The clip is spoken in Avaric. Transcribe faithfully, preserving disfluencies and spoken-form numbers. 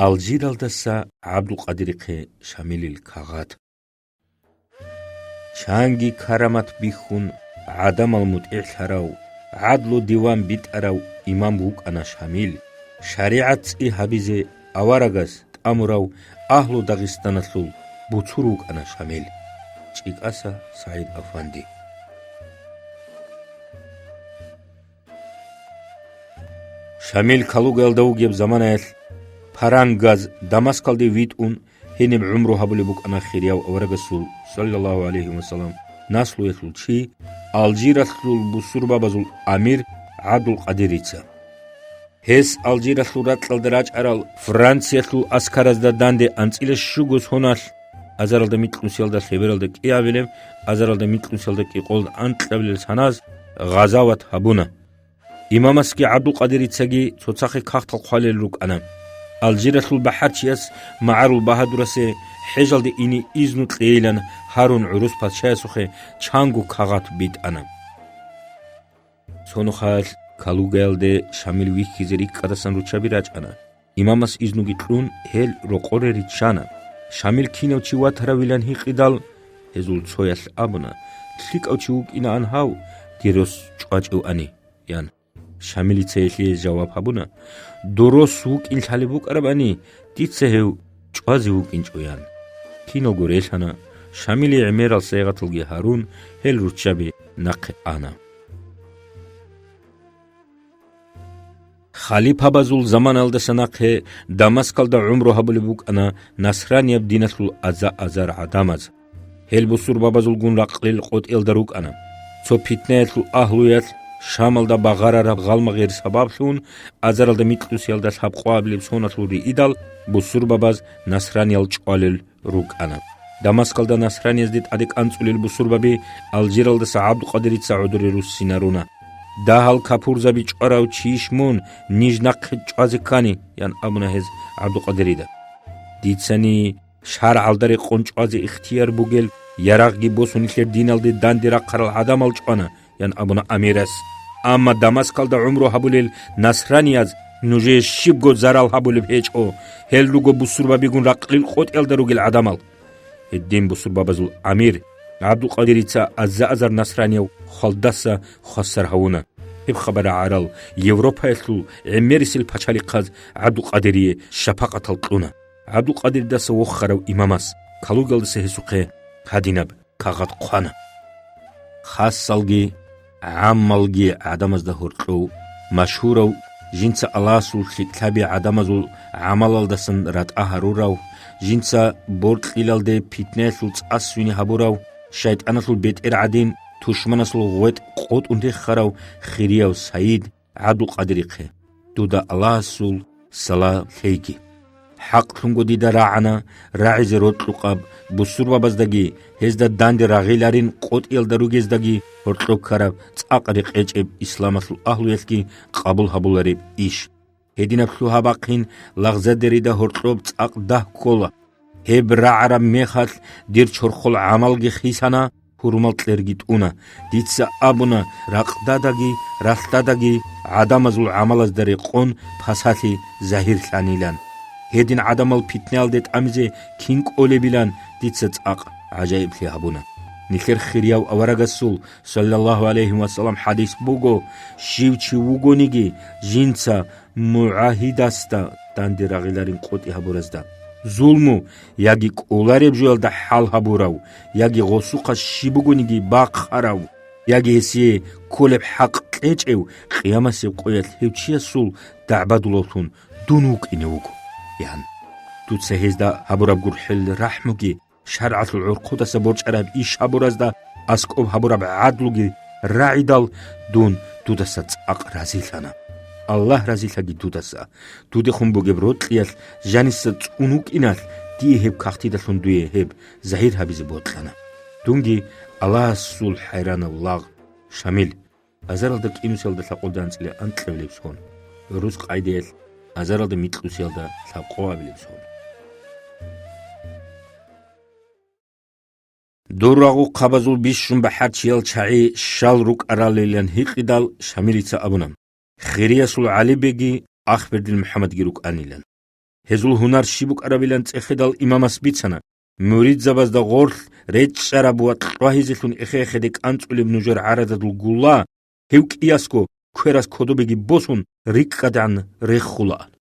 Алжиралдаса ГӀабдулкъадирихъе Шамилил кагъат. Чанги карамат бихьун, гӀадамал мутӀигӀлъарав, гӀадлу диван битӀарав имам вукӀана Шамил, шаригӀат цӀи гьабизе аварагас тӀамурав агьлу Дагъистаналъул буцур вукӀана Шамил, ЧӀикӀаса СагӀид-афанди. Шамил Калугаялда вугеб заманаялъ, парангаз Дамаскалде витӀун, гьениб гӀумру гьабулеб букӀана хирияв аварагасул, саллаллагьу гӀалайгьи вассалам, наслуялъул чи, Алжиралъул бусурбабазул амир ГӀабдулкъадирица. Гьес Алжиралъул ракьалда рачӀарал Франциялъул аскаразда данде анцӀила щуго соналъ, азаралда микьнусиялда лъебералда кӀиабилеб, азаралда микьнусиялда кӀикъолда анкьабилел саназ гъазават гьабуна. Имамасги ГӀабдулкъадирицаги цоцахъе кагътал хъвалел рукӀана. Алжиралъул бахӀарчияс МагӀарул Багьадурасе хӀежалде ине изну кьейилан гьарун гӀурус пачаясухъе чанго кагъат битӀана. Цо нухалъ Калугаялде Шамил вихьизе рикӀкӀадасан руччаби рачӀана. Имамас изнуги кьун, гьел рокъоре риччана. Шамил кинав чи ватаравилан гьикъидал, гьезул цоялъ абуна: «ЛъикӀав чи вукӀинаан гьав, дир рос чӀвачӀевани», – ян. Шамилица гьелъие жаваб гьабуна: «Дов рос вукӀин лъалеб букӀарабани, дица гьев чӀвазе вукӀинчӀо», – ян. Киналго релъана, Шамилие гӀемерал сайгъаталги гьарун, гьел руччаби нахъе ана. Халипабазул заманалдаса нахъе Дамаскалда гӀумру гьабулеб букӀана насранияб диналъул аза-азар гӀадамаз. Гьел бусурбабазулгун ракълил къотӀиялда рукӀана. Цо питнаялъул агьлуялъ Шамалда багъарараб гъалмагъир сабаблъун, азаралда микьнусиялда лъабкъоабилеб соналъул риидал, бусурбабаз насраниял чӀвалел рукӀана. Дамаскалда насраниязде тӀаде кӀанцӀулел бусурбаби Алжиралдаса ГӀабдулкъадирица гӀодоре руссинаруна. «Дагьал капурзаби чӀварав чийищ мун, ниж нахъе чӀвазе ккани?» – ян абуна гьез ГӀабдулкъадирида. «Дицани шаргӀалда рекъон чӀвазе ихтияр бугел ярагъги босун нилъер диналде данде рахъарал гӀадамал чӀвана», – ян абуна амирас. «Амма Дамаскалда гӀумру гьабулел насранияз нужее щибго зарал гьабулеб гьечӀо, гьел руго бусурбабигун ракълил къотӀиялда ругел гӀадамал». Гьедин бусурбабазул амир ГӀабдулкъадирица аза-азар насранияв хвалдаса хвасар гьавуна. Гьеб хабар рагӀарал Европаялъул гӀемерисел пачалихъаз ГӀабдулкъадирие шапакъатал кьуна. ГӀабдулкъадиридаса вохарав имамас Калугалдаса гьесухъе гьадинаб кагъат хъвана. Хасалги гӀаммалги гӀадамазда гьоркьов машгьурав, жинца Аллагьасул лъикӀлъаби гӀадамазул гӀамалалдасан ратӀа гьарурав, жинца боркьилалде питнаялъул цӀа свине гьабурав, шайтӀаналъул бетӀер гӀадин, тушманасул гъветӀ къотӀун рехарав хирияв Саид ГӀабдулкъадирихъе, дуда Аллагьасул салам лъейги. ХӀакълъунго дида рагӀана рагӀизе рокьукъаб бусурбабаздаги гьезда данде рагъиларин къотӀиялда ругездаги гьоркьоб ккараб цӀакъ рекъечӀеб исламалъул агьлуялъги къабул гьабулареб иш. Гьединаб лъугьа-бахъин лагъзадерида гьоркьоб цӀакъ дагь ккола. Гьеб рагӀараб мехалъ дир чорхол гӀамалги хисана, гьурмал кьерги тӀуна. Дица абуна, ракъдадаги ралъдадаги гӀадамазул гӀамалазда рекъон пасалъи загьирлъанилан. Гьедин гӀадамал питнаялде тӀамизе кин кӀолебилан дица цӀакъ гӀажаиблъи гьабуна. Нилъер хирияв аварагасул, саллаллагьу гӀалайгьи вассалам, хӀадис буго: «Щив чи вугониги, жинца мугӀагьидасда данде рагъиларин къотӀи гьабуразда, зулму яги кӀолареб жоялда хӀал гьабурав, яги гъосухъа щиб бугониги бахъарав, яги гьесие кколеб хӀакъ кьечӀев, къиямасеб къоялъ гьев чиясул дагӀбадулавлъун дун вукӀине вуго», – ян. Дуца гьезда гьабураб гурхӀел рахӀмуги, шаргӀалъул гӀурхъудаса борчӀараб иш гьабуразда аскӀоб гьабураб гӀадлуги рагӀидал, дун дудаса цӀакъ разилъана. Аллагь разилъаги дудаса. Дудехун бугеб рокьиялъ жаниса цӀун вукӀиналъ, дие гьеб кагътидалъун дуе гьеб загьир гьабизе бокьана. Дунги Аллагьасул хӀайранав лагъ, Шамил, азаралда кӀинусиялда лъабкъоялда анцӀила анкьабилеб сон, гӀурус къайдаялъ азаралда микьнусиялда лъабкъоабилеб сон. Дур рагъухъабазул бищун бахӀарчиял чагӀи щал рукӀаралилан гьикъидал, Шамилица абуна: «Хириясул ГӀалибеги Ахбердил МухӀаммадги рукӀанилан». Гьезул гьунар щиб букӀарабилан цӀехедал имамас бицана. Муридзабазда гъорлъ речӀчӀараб ва кьвагьизелъун эхе-эхеде кӀанцӀулеб нужер гӀарададул гулла, гьев кӀиясго кверас кодобеги босун, рикӀкӀадегӀан реххулаан.